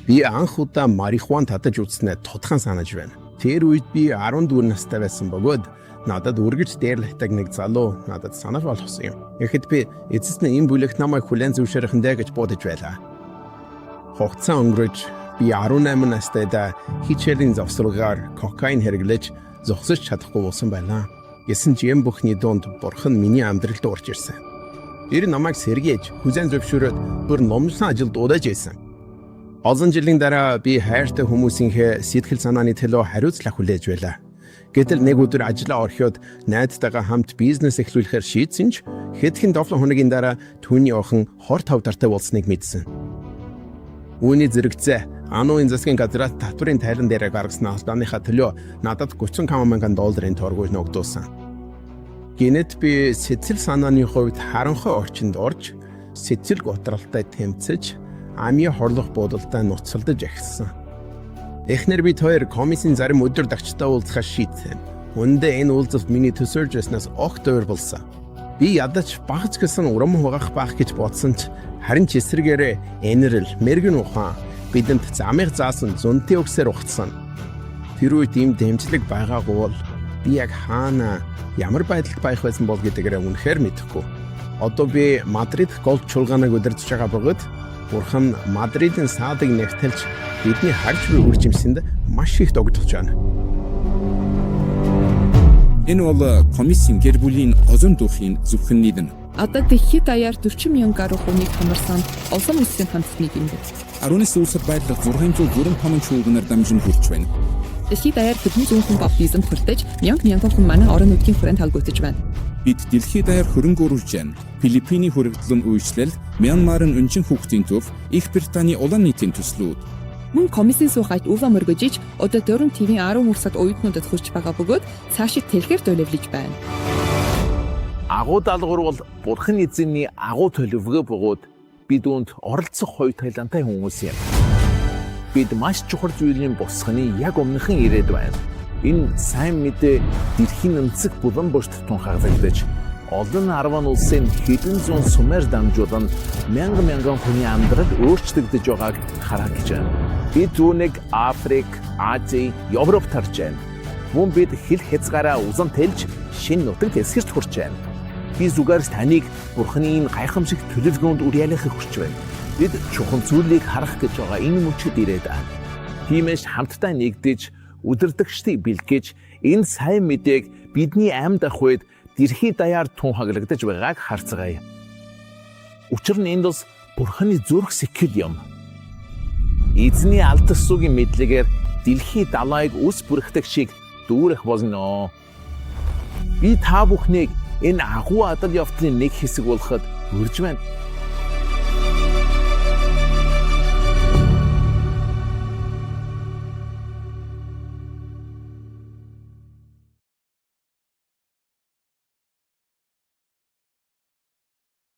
Би анх удаа марихуан татаж үзснээ тодхон санаж байна. Тэр үед би 14 настай байсан бөгөөд надад үргэлж дээрлэхдэг нэг залуу надад санал болгосон юм. Тэгэхэд би эцэст нь энэ бүлэгт намайг хүлээн зөвшөөрөх нь гэж бодож байлаа. Хугацаа өнгөрөж би 18 настайдаа хичээлийн завсарлагаар кокаин хэрэглэж зогсож чадахгүй болсон байна. Гэсэн ч юм бүхний дунд бурхан миний амьдралд орж ирсэн. Тэр намайг сэргээж, хүлээн зөвшөөрөөд бүр номлосон ажилд удаж байсан. Олон жилийн дараа би хайртай хүмүүсийнхээ сэтгэл санааны төлөө хариуцлага хүлээж байлаа. Гэтэл нэг өдөр ажлаа орхиод найзтайгаа хамт бизнес эхлүүлэхээр шийдсэн ч хэдхэн 7 хоногийн дараа түүний охин хор тавдартай болсныг мэдсэн. Үүний зэрэгцээ Ануын засгийн газраас татварын тайлан дээр гаргасан алдааныхаа төлөө надад 35 мянган долларын торгууй ногдуулсан. Гэнэт би сэтгэл санааны хувьд харанхуй орчинд орж сэтгэл готролтой тэмцэж амийн хорлох бодолтой нуцалдаж эхэлсэн. Эхнэр бид хоёр комиссийн зарим өдөр дагчтай уулзахаар шийдсэн. Үүндээ энэ уулзалт миний төсөөлж байснаас огт өөр болсон. Би ядаж багц гэсэн урам хугах байх гэж бодсон ч харин ч эсрэгээрээ энэрэл, мэргэн ухаан бидэнд замыг заасан зөнтийн үгсээр угтсан. Тэр үед ийм дэмжлэг байгаагүй бол би яг хаана ямар байдалд байх байсан бол гэдгээрээ үнэхээр мэдэхгүй. Одоо би Мадрид гол чуулганыг удирдах байгаа бөгөөд Бурхан Мадридын саадыг нэгтэлж бидний харж буй үржимсэнд маш их догдолж байна. Энэ бол комиссийн гэр бүлийн озон дүүхийн зөвхөн нэгэн. Одоо дэлхийд даяар 40 мянган гаруй хүнийг хамарсан олон улсын хамт нэг юм. 19 улсад байрлах 695 чуулганаар дамжин хүрч байна. Дэлхийд даяар хэдэн зуун хүн баптизмд хүртэж, мянга мянган хүн манай орон нутгийн хүрээнд холбогдож байна. Бид дэлхийд даяар хөрөнгө оруулж байна. Филиппиний хүрэгдлэн үйлчлэл, Мянмарын өнчин хүүхдийн төв, Их Британий улаан нийтийн төслүүд. Мөн комиссийн суугайд УВА мөргөжиж одоо 4 ТV-ийн 10 улсад оюутнуудад хүрч байгаа бөгөөд цаашид дэлхээр төлөвлөж байна. Агуу даалгавар бол Бурхан эзэнний агуу төлөвлөгөө бөгөөд бид үүнд оролцох хоёр талантай хүмүүс юм. Бид маш чухал зүйлийн босхны яг өмнөхөн ирээд байна. Энэ сайн мэдээ дэлхийн өнцөг булан бүрт тунхаглагдаж олон арван улсын хэдэн зуун сүмээр дамжуулан мянган мянган хүний амьдрал өөрчлөгдөж байгааг харах гэж байна. Бид үүнийг Африк, Ази, Европт харж байна. Мөн бид хил хязгаараа узан тэлж шинэ нутагт эсгэрч хүрч байна. Би зүгээр таныг Бурханы энэ гайхамшиг төлөвлөгөөнд уриалгахыг хүсэж байна. Бид чухам зүйлийг харах гэж байгаа энэ мөчид ирээд байна. Тиймээс хамтдаа нэгдэж удирдагчдыг бэлтгэж энэ сайн мэдээг бидний амьд ах үед дэлхий даяар тунхаглагдаж байгааг харцгаая. Учир нь энэ бас Бурханы зүрх сэтгэл юм. Эзний алдар сүгийн мэдлэгээр дэлхий далайг үс бүрхдэг шиг дүүрэх болно. Би та бүхнийг энэ агуу адал явдлын нэг хэсэг болоход урьж байна.